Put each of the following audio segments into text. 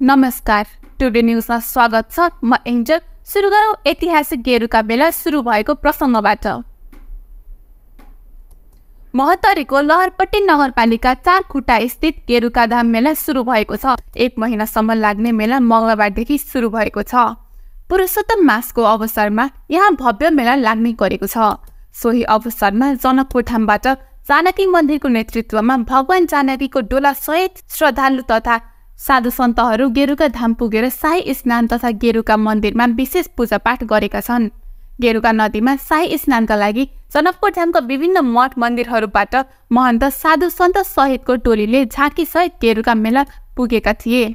नमस्कार, टुडे न्यूजमा स्वागत छ। म एन्जल। सुरु गरौँ ऐतिहासिक गेरुका मेला सुरु भएको प्रसङ्गबाट। महतरीको लहरपट्टी नगरपालिका 4 खुट्टा स्थित गेरुका धाम मेला सुरु भएको छ। 1 महिनासम्म लाग्ने मेला मंगलबारदेखि सुरु भएको छ। पुरुषोत्तम मासको अवसरमा यहाँ भव्य मेला लाग्ने गरेको छ। सोही अवसरमा जनकपुर धामबाट जानकी मन्दिरको नेतृत्वमा भगवान जानकीको डोला सहित श्रद्धालु तथा साधु सन्तहरू गेरुका धाम पुगेर शाही स्नान तथा गेरुका मन्दिरमा विशेष पूजापाठ गरेका छन्। गेरुका नदीमा शाही स्नानका लागि जनकपुर धामका विभिन्न मठ मन्दिरहरूबाट महन्त साधु सन्त सहितको टोलीले झाँकी सहित गेरुका मेला पुगेका थिए।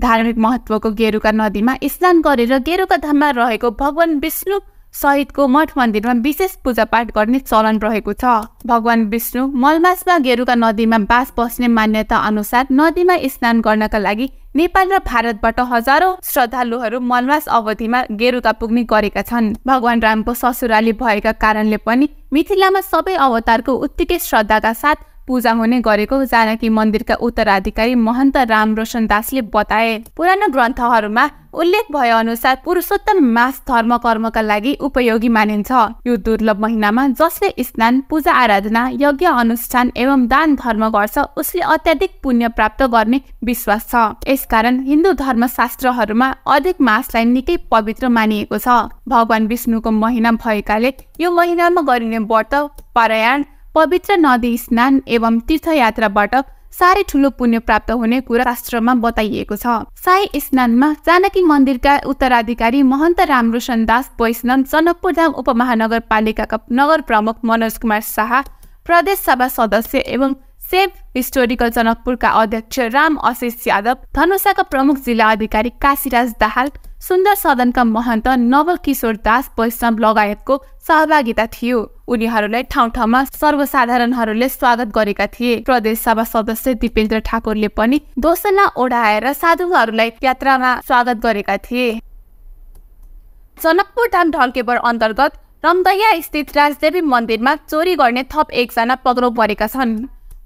धार्मिक महत्वको गेरुका नदीमा स्नान गरेर गेरुका धाममा रहेको भगवान विष्णु सहितको मठ मन्दिरमा विशेष पूजापाठ गर्ने चलन रहेको छ। भगवान विष्णु मलमासमा गेरुका नदीमा बास बस्ने मान्यता अनुसार नदीमा स्नान गर्नका लागि नेपाल र भारतबाट हजारौं श्रद्धालुहरू मलमास अवधिमा गेरुका पुग्ने गरेका छन्। भगवान रामको ससुराली भएका कारणले पनि मिथिलामा सबै अवतारको उत्तिकै श्रद्धाका साथ पूजा हुने गरेको जानकी मन्दिरका उत्तराधिकारी महन्त रामरोशन दासले बताए। पुरानो ग्रन्थहरूमा उल्लेख भए अनुसार पुरुषोत्तम मास धर्म कर्मका लागि उपयोगी मानिन्छ। यो दुर्लभ महिनामा जसले स्नान पूजा आराधना यज्ञ अनुष्ठान एवं दान धर्म गर्छ उसले अत्याधिक पुण्य प्राप्त गर्ने विश्वास छ। यसकारण हिन्दू धर्मशास्त्रहरूमा अधिक मासलाई निकै पवित्र मानिएको छ। भगवान विष्णुको महिना भएकाले यो महिनामा गरिने व्रत पारायण पवित्र नदी स्नान एवं तीर्थयात्राबाट साह्रै ठूलो पुण्य प्राप्त हुने कुरा शास्त्रमा बताइएको छ। शाही स्नानमा जानकी मन्दिरका उत्तराधिकारी महन्त रामरोशन दास वैष्णव, जनकपुर धाम उपमहानगरपालिकाका नगर प्रमुख मनोज कुमार शाह, प्रदेश सभा सदस्य एवं सेभ हिस्टोरिकल जनकपुरका अध्यक्ष राम आशिष यादव, धनुषाका प्रमुख जिल्ला अधिकारी काशीराज दाहाल, सुन्दर सदनका महन्त नवल किशोर दास वैष्णव लगायतको सहभागिता थियो। उनीहरूलाई ठाउँ ठाउँमा सर्वसाधारणहरूले स्वागत गरेका थिए। प्रदेश सभा सदस्य दिपेन्द्र ठाकुरले पनि दोसल्ला ओढाएर साधुहरूलाई यात्रामा स्वागत गरेका थिए। जनकपुर धाम ढल्केबर अन्तर्गत रमदैया स्थित राजदेवी मन्दिरमा चोरी गर्ने थप 1 जना पक्राउ परेका छन्।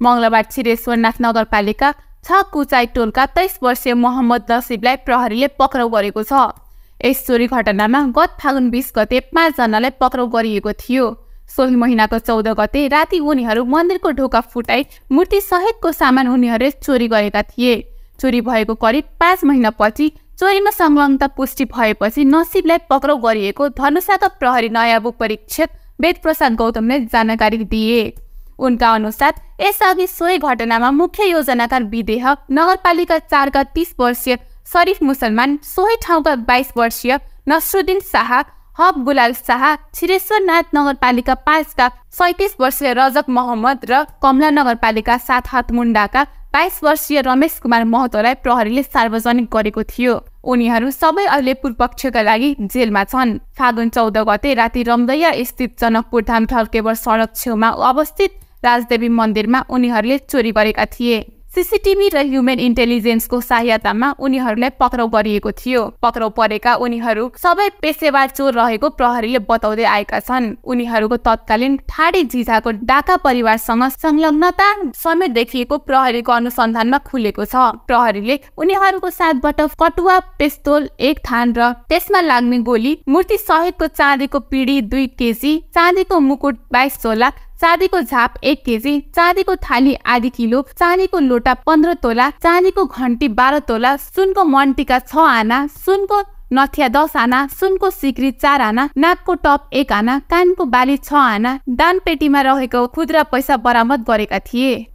मंगलबार छिरेश्वरनाथ नगरपालिका 6 कुचाई टोलका 23 वर्षीय मोहम्मद नसिबलाई प्रहरीले पक्राउ गरेको छ। यस चोरी घटनामा गत फागुन 20 गते 5 जनालाई पक्राउ गरिएको थियो। सोही महिनाको 14 गते राति उनीहरू मन्दिरको ढोका फुटाई मूर्ति सहितको सामान उनीहरूले चोरी गरेका थिए। चोरी भएको करिब 5 महिनापछि चोरीमा संलग्नता पुष्टि भएपछि नसिबलाई पक्राउ गरिएको धनुषाका प्रहरी नयाँ परीक्षक वेद प्रसाद गौतमले जानकारी दिए। उनका अनुसार यसअघि सोही घटनामा मुख्य योजनाकार विदेह नगरपालिका 4 का 30 वर्षीय शरीफ मुसलमान, सोही ठाउँका 22 वर्षीय नसरुद्दिन शाह, हब गुलाल शाह, छिरेश्वरनाथ नगरपालिका 5 का 37 वर्षीय रजक मोहम्मद र कमला नगरपालिका 7 हातमुण्डाका 22 वर्षीय रमेश कुमार महतोलाई प्रहरीले सार्वजनिक गरेको थियो। उनीहरू सबै अहिले पूर्वपक्षका लागि जेलमा छन्। फागुन 14 गते राति रमदैया स्थित जनकपुर धाम ढल्केबर सडक छेउमा अवस्थित राजदेवी मन्दिरमा उनीहरूले चोरी गरेका थिए। सीसीटीभी र ह्युमन इन्टेलिजेन्सको सहायतामा उनीहरूलाई पक्राउ गरिएको थियो। पक्राउ परेका उनीहरू सबै पेशेवर चोर रहेको प्रहरीले बताउँदै आएका छन्। उनीहरूको तत्कालीन ठाडी झिझाको डाका परिवारसँग संलग्नता समेत देखिएको प्रहरीको अनुसन्धानमा खुलेको छ। प्रहरीले उनीहरूको साथबाट कटुवा, पिस्तोल 1 थान र त्यसमा लाग्ने गोली, मूर्ति सहितको चाँदीको पिडी 2 केजी, चाँदीको मुकुट 22 तोला, चाँदीको झाप 1 केजी, चाँदीको थाली आधी किलो, चाँदीको लोटा 15 तोला, चाँदीको घण्टी 12 तोला, सुनको मनटिका 6 आना, सुनको नथिया 10 आना, सुनको सिक्री 4 आना, नाकको टप 1 आना, कानको बाली 6 आना, दान पेटीमा रहेको खुद्रा पैसा बरामद गरेका थिए।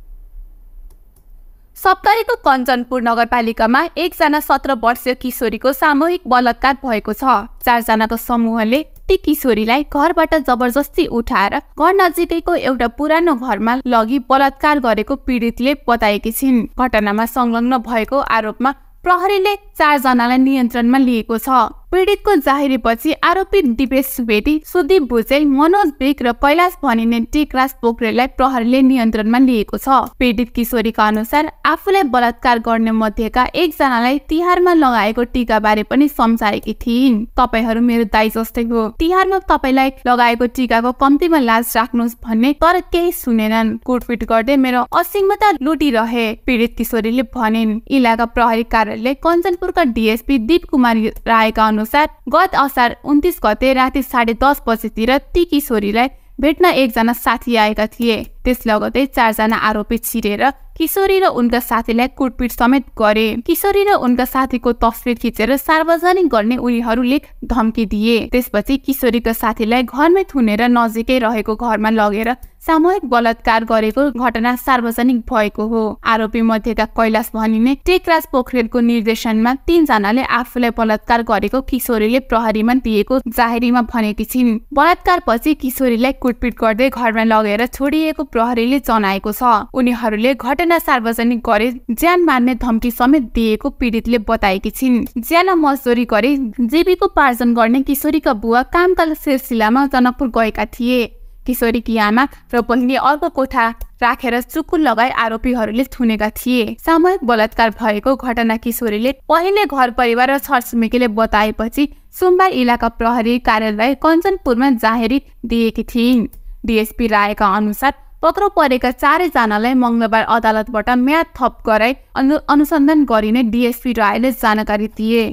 सप्तरीको कञ्चनपुर नगरपालिकामा 1 जना 17 वर्षीय किशोरीको सामूहिक बलात्कार भएको छ। 4 जनाको समूहले ती किशोरीलाई घरबाट जबरजस्ती उठाएर घर नजिकैको एउटा पुरानो घरमा लगी बलात्कार गरेको पीडितले बताएकी छिन्। घटनामा संलग्न भएको आरोपमा प्रहरीले 4 जनालाई नियन्त्रणमा लिएको छ। पीडितको जाहेरीपछि आरोपी दिपेश सुवेदी, सुदीप भुजेल, मनोज बेग र कैलाश भनिने टेकराज पोखरेललाई प्रहरीले नियन्त्रणमा लिएको छ। पीडित किशोरीका अनुसार आफूलाई बलात्कार गर्ने मध्येका एकजनालाई तिहारमा लगाएको टीका बारे पनि सम्झाएकी थिइन्। तपाईहरू मेरो दाइ जस्तै हो, तिहारमा तपाईलाई लगाएको टीकाको कम्तीमा लाज राख्नुहोस् भन्ने, तर केही सुनेनन्। कुटपिट गर्दै मेरो असीमता लुटिरहे, पीडित किशोरीले भनिन्। इलाका प्रहरी कार्यालय कञ्चनपुरका डीएसपी दीप कुमार रायका अनुसार गत असार 29 गते राति 10:30 बजेतिर ती किशोरीलाई भेट्न एकजना साथी आएका थिए। त्यस लगतै 4 जना आरोपी छिरेर किशोरी र उनका साथीलाई कुटपिट समेत गरे। किशोरी र उनका साथीको तस्बिर खिचेर सार्वजनिक गर्ने उनीहरूले धम्की दिए। त्यसपछि किशोरीका साथीलाई घरमै थुनेर नजिकै रहेको घरमा लगेर सामूहिक बलात्कार गरेको घटना सार्वजनिक भएको हो। आरोपी मध्येका कैलाश भनिने टेकराज पोखरेलको निर्देशनमा 3 जनाले आफूलाई बलात्कार गरेको किशोरीले प्रहरीमा दिएको जाहेरीमा भनेकी छिन्। बलात्कारपछि किशोरीलाई कुटपिट गर्दै घरमा लगेर छोडिएको प्रहरीले जनाएको छ। उनीहरूले घटना सार्वजनिक गरे ज्यान मार्ने धम्की समेत दिएको पीडितले बताएकी छिन्। ज्यान मजदुरी गरी जीविकोपार्जन गर्ने किशोरीका बुवा कामका सिलसिलामा जनकपुर गएका थिए। किशोरीकी आमा र बहिनी अर्को कोठा राखेर चुक्कु लगाई आरोपीहरूले थुनेका थिए। सामूहिक बलात्कार भएको घटना किशोरीले पहिले घर परिवार र छरछिमेकीले बताएपछि सोमबार इलाका प्रहरी कार्यालय कञ्चनपुरमा जाहेरी दिएकी थिइन्। डीएसपी रायका अनुसार पक्राउ परेका 4 जनालाई मंगलबार अदालतबाट म्याद थप गराई अनुसन्धान गरिने डीएसपी रायले जानकारी दिए।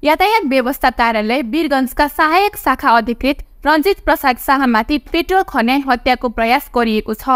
यातायात व्यवस्था कार्यालय वीरगञ्जका सहायक शाखा अधिकृत रञ्जित प्रसाद शाहमाथि पेट्रोल खन्याई हत्याको प्रयास गरिएको छ।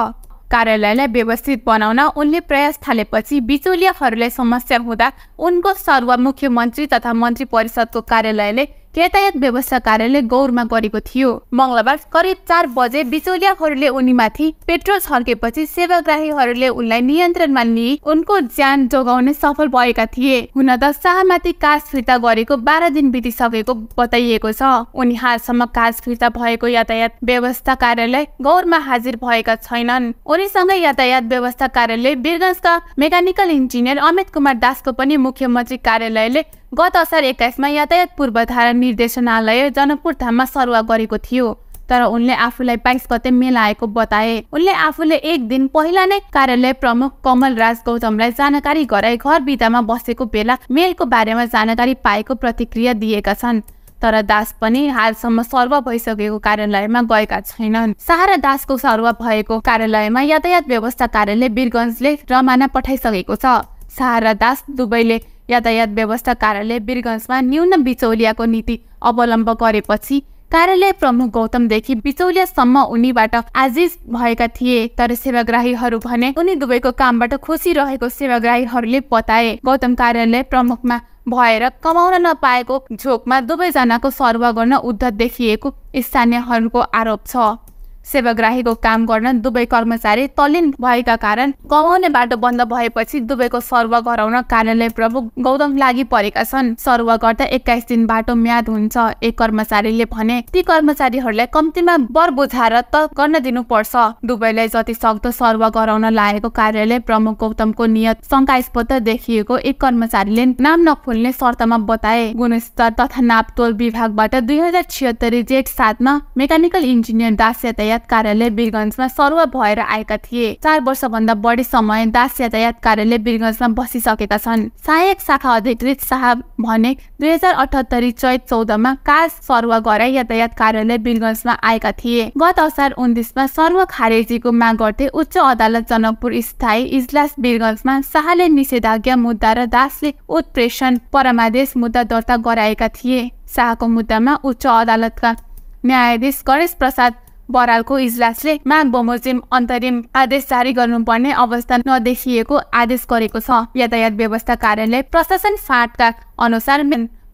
कार्यालयलाई व्यवस्थित बनाउन उनले प्रयास थालेपछि बिचौलियाहरूलाई समस्या हुँदा उनको सरुवा मुख्यमन्त्री तथा मन्त्री परिषदको कार्यालयले यातायात व्यवस्था कार्यालय गौरमा गरेको थियो। मंगलबार करिब 4 बजे बिचौलियाहरूले उनीमाथि पेट्रोल छर्केपछि सेवाग्राहीहरूले उनलाई नियन्त्रणमा लिई उनको ज्यान जोगाउन सफल भएका थिए। हुन त शाहमाथि कास फिर्ता गरेको 12 दिन बितिसकेको बताइएको छ। उनी हालसम्म कास फिर्ता भएको यातायात व्यवस्था कार्यालय गौरमा हाजिर भएका छैनन्। उनीसँग यातायात व्यवस्था कार्यालय वीरगञ्जका मेकानिकल इन्जिनियर अमित कुमार दासको पनि मुख्यमन्त्री कार्यालयले गत असार 21 मा यातायात पूर्वधारा निर्देशनालय जनकपुर धाममा सरुवा गरेको थियो। तर उनले आफूलाई 22 गते मेल आएको बताए। उनले आफूले एक दिन पहिला नै कार्यालय प्रमुख कमल राज गौतमलाई जानकारी गराई घर बिदामा बसेको बेला मेलको बारेमा जानकारी पाएको प्रतिक्रिया दिएका छन्। तर दास पनि हालसम्म सरुवा भइसकेको कार्यालयमा गएका छैनन्। सहारा दासको सरुवा भएको कार्यालयमा यातायात व्यवस्था कार्यालय वीरगञ्जले रमाना पठाइसकेको छ। सहारा दास दुबईले यातायात व्यवस्था कार्यालय वीरगञ्जमा न्यून बिचौलियाको नीति अवलम्ब गरेपछि कार्यालय प्रमुख गौतमदेखि बिचौलियासम्म उनीबाट आजिज भएका थिए। तर सेवाग्राहीहरू भने उनी दुबईको कामबाट खुसी रहेको सेवाग्राहीहरूले बताए। गौतम कार्यालय प्रमुखमा भएर कमाउन नपाएको झोकमा दुवैजनाको सरुवा गर्न उद्धत देखिएको स्थानीयहरूको आरोप छ। सेवाग्राहीको काम गर्न दुवै कर्मचारी तल्लीन भएका कारण कमाउने बाटो बन्द भएपछि दुवैको सरुवा गराउन कार्यालय प्रमुख गौतम लागि परेका छन्। सरुवा गर्दा 21 दिन बाटो म्याद हुन्छ। एक कर्मचारीले भने ती कर्मचारीहरूलाई कम्तीमा बर बुझाएर त गर्न दिनुपर्छ। दुवैलाई जति सक्दो सरुवा गराउन लागेको कार्यालय प्रमुख गौतमको नियत शंकास्पद देखिएको एक कर्मचारीले नाम नखोल्ने शर्तमा बताए। गुणस्तर तथा नापतोल विभागबाट 2076 जेठ 7 मा मेकानिकल इन्जिनियर दास यातायात कार्यालय वीरगञ्जमा सरुवा भएर आएका थिए। 4 वर्षभन्दा बढी समय दास यातायात कार्यालय वीरगञ्जमा बसिसकेका छन्। सहायक शाखा अधिकृत शाह भने 2078 चैत 14 मा कास सरुवा गराई यातायात कार्यालय वीरगञ्जमा आएका थिए। गत असार 29 मा सरुवा खारेजीको माग गर्दै उच्च अदालत जनकपुर स्थायी इजलास वीरगञ्जमा शाहले निषेधाज्ञा मुद्दा र दासले उत्प्रेषण परमादेश मुद्दा दर्ता गराएका थिए। शाहको मुद्दामा उच्च अदालतका न्यायाधीश गणेश प्रसाद बरालको इजलासले माग बमोजिम अन्तरिम आदेश जारी गर्नुपर्ने अवस्था नदेखिएको आदेश गरेको छ। यातायात व्यवस्था कार्यालय प्रशासन फाँटका अनुसार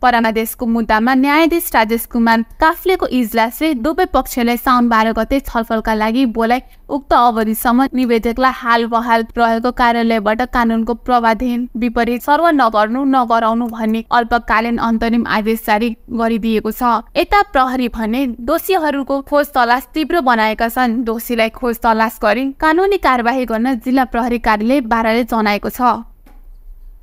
परमादेशको मुद्दामा न्यायाधीश राजेश कुमार काफ्लेको इजलासले दुवै पक्षलाई साउन 12 गते छलफलका लागि बोलाइ उक्त अवधिसम्म निवेदकलाई हाल बहाल रहेको कार्यालयबाट कानूनको प्रावधान विपरीत सरुवा नगराउनु भन्ने अल्पकालीन अन्तरिम आदेश जारी गरिदिएको छ। यता प्रहरी भने दोषीहरूको खोज तलास तीव्र बनाएका छन्। दोषीलाई खोज तलास गरी कानूनी कारबाही गर्न जिल्ला प्रहरी कार्यालय बाराले जनाएको छ।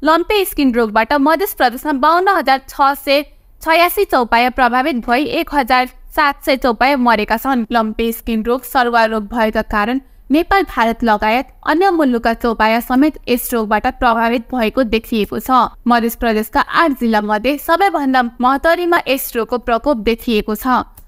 लम्पी स्किन रोगबाट मध्य प्रदेशमा 52,686 चौपाया प्रभावित भई 1,700 चौपाया मरेका छन्। लम्पी स्किन रोग सरुवा रोग भएका कारण नेपाल, भारत लगायत अन्य मुलुकका चौपाया समेत यस रोगबाट प्रभावित भएको देखिएको छ। मध्य प्रदेशका 8 जिल्ला मध्ये सबैभन्दा महतरीमा यस रोगको प्रकोप देखिएको छ।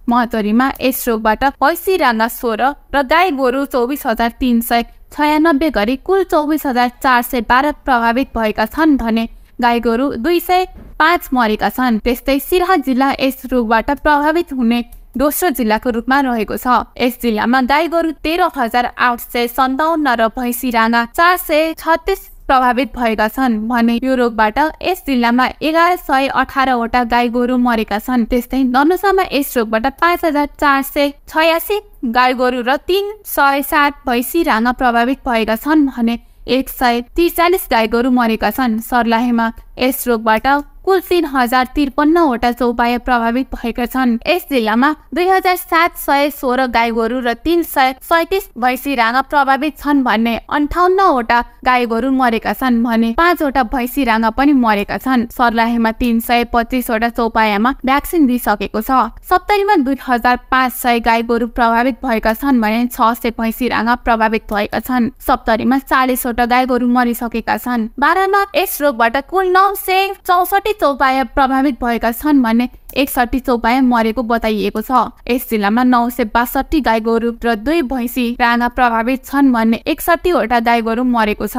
महतरीमा यस रोगबाट भैँसी राना 16 र गाई गोरु 24,396 गरी कुल 24,412 प्रभावित भएका छन् भने गाई गोरु 205 मरेका छन्। त्यस्तै सिराहा जिल्ला यस रोगबाट प्रभावित हुने दोस्रो जिल्लाको रूपमा रहेको छ। यस जिल्लामा गाई गोरु 13,857 र भैँसी राना 436 प्रभावित भएका छन् भने यो रोगबाट यस जिल्लामा 1118 वटा गाई गोरु मरेका छन्। त्यस्तै धनुषामा यस रोगबाट 5,486 गाई गोरु र 307 भैँसी राना प्रभावित भएका छन् भने 143 गाई गोरु मरेका छन्। सर्लाहीमा यस रोगबाट कुल 3,053 वटा चौपाया प्रभावित भएका छन्। यस जिल्लामा 2,716 गाई गोरु र 337 भैँसी राना प्रभावित छन् भने 58 वटा गाई गोरु मरेका छन् भने 5 वटा भैँसी राना पनि मरेका छन्। सर्लाहीमा 325 वटा चौपायामा भ्याक्सिन दिइसकेको छ। सप्तरीमा 2,500 गाई गोरु प्रभावित भएका छन् भने 600 भैँसी राना प्रभावित भएका छन्। सप्तरीमा 40 वटा गाई गोरु मरिसकेका छन्। बारामा यस रोगबाट कुल 964 चौपाया प्रभावित भएका छन् भने 61 चौपाया मरेको बताइएको छ। यस जिल्लामा 962 गाई गोरु र 2 भैँसी राना प्रभावित छन् भने 61 वटा गाई गोरु मरेको छ।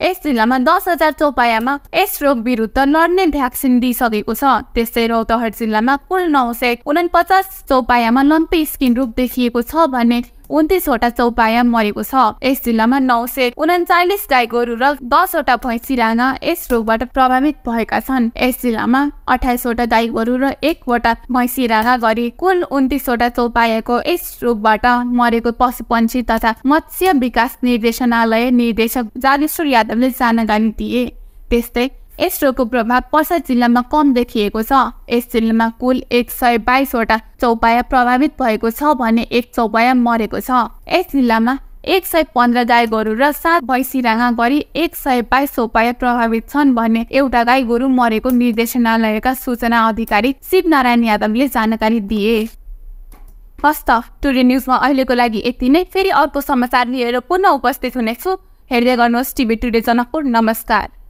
यस जिल्लामा 10,000 चौपायामा यस रोग विरुद्ध लड्ने भ्याक्सिन दिइसकेको छ। त्यस्तै रौतहट जिल्लामा कुल 949 चौपायामा लम्पी स्किन रोग देखिएको छ भने 29 वटा चौपाया मरेको छ। यस जिल्लामा 939 गाई गोरु र 10 वटा भैँसी राना यस रोगबाट प्रभावित भएका छन्। यस जिल्लामा 28 वटा गाई गोरु र 1 वटा भैँसी राना गरी कुल 29 वटा चौपायाको यस रोगबाट मरेको पशुपन्छी तथा मत्स्य विकास निर्देशनालय निर्देशक जागेश्वर यादवले जानकारी दिए। त्यस्तै यस रोगको प्रभाव पर्सा जिल्लामा कम देखिएको छ। यस जिल्लामा कुल 122 वटा चौपाया प्रभावित भएको छ भने 1 चौपाया मरेको छ। यस जिल्लामा 115 गाई गोरु र 7 भैँसी राना गरी 122 चौपाया प्रभावित छन् भने एउटा गाई गोरु मरेको निर्देशनालयका सूचना अधिकारी शिव नारायण यादवले जानकारी दिए। हस्त टुडे न्युजमा अहिलेको लागि यति नै। फेरि अर्को समाचार लिएर पुनः उपस्थित हुनेछु। हेर्दै गर्नुहोस् टिभी टुडे जनकपुर। नमस्कार।